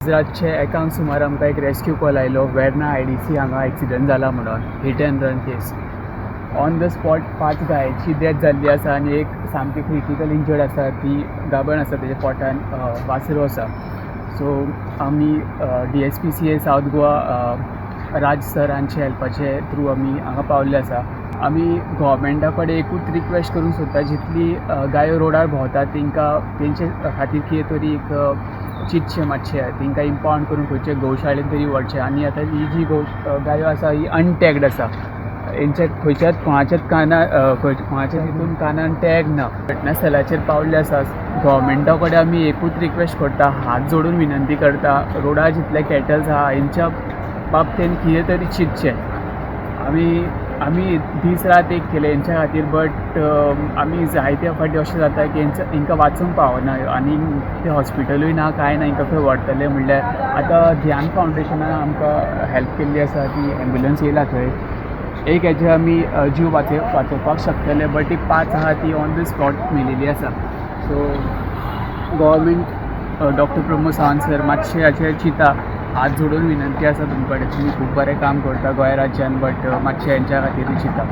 आज रातचे एकांक सुमार आमकां एक रेस्क्यू कॉल आयलो, वेर्ना आयडीसी हांगा एक्सिडंट जाला म्हणून, hit and run case. On the spot पांच गायांची डेथ जाल्ली आसा आनी एक सामकी क्रिटिकल इंजर्ड आसा. ती गाबण आसा, तेज्या पोटान वासरू आसा. सो आमी डीएसपीसीए सावथ गोवा राज सरांचे हेल्पाचे थ्रू आमी हांगा पावल्ले आसा. आमी गोवोरमेंटा कडेन एकूच रिक्वेस्ट करूंक सोदता, जितली गायो रोडार भोंवतात तांकां, तेंचे खातीर कितें तरी एक चिंतचें मातशें, तांकां इम्पावंड करून खंयचे गोशाळेन तरी व्हरचें. आनी आतां ही जी गायो आसा ही अनटॅग्ड आसा. हेंच्या खंयच्याच कोणाच्याच कानार, कोणाच्या हितून कानान टॅग ना. घटनास्थळाचेर पावल्ले आसा. गोवोरमेंटा कडेन आमी एकूच रिक्वेस्ट करता, हात जोडून विनंती करता, रोडार जितले कॅटल्स आहा हेंच्या बाबतीन कितें तरी चिंतचें. आमी दीस रात एक केले हेंच्या खातीर, बट आमी जायते फावटी अशें जाता की हेंकां वाचूंक पावना आनी ते हॉस्पिटलूय ना, कांय ना. हेंकां खंय व्हरतले म्हणल्यार आतां ध्यान फावंडेशनान आमकां हेल्प केल्ली आसा. ती एम्बुलंस येयला थंय. एक हेजे आमी जीव वाचोवपाक शकतले, बट ती पांच आहा ती ऑन the spot मेलेली आसा. So government, doctor Pramod Sawant sir, मातशें हाचेर चिंता. हात जोडून विनंती आसा तुमचे कडेन. तुमी खूब बरें काम करता गोंय राज्यान, बट मातशें हेंच्या खातीरूय चिंता.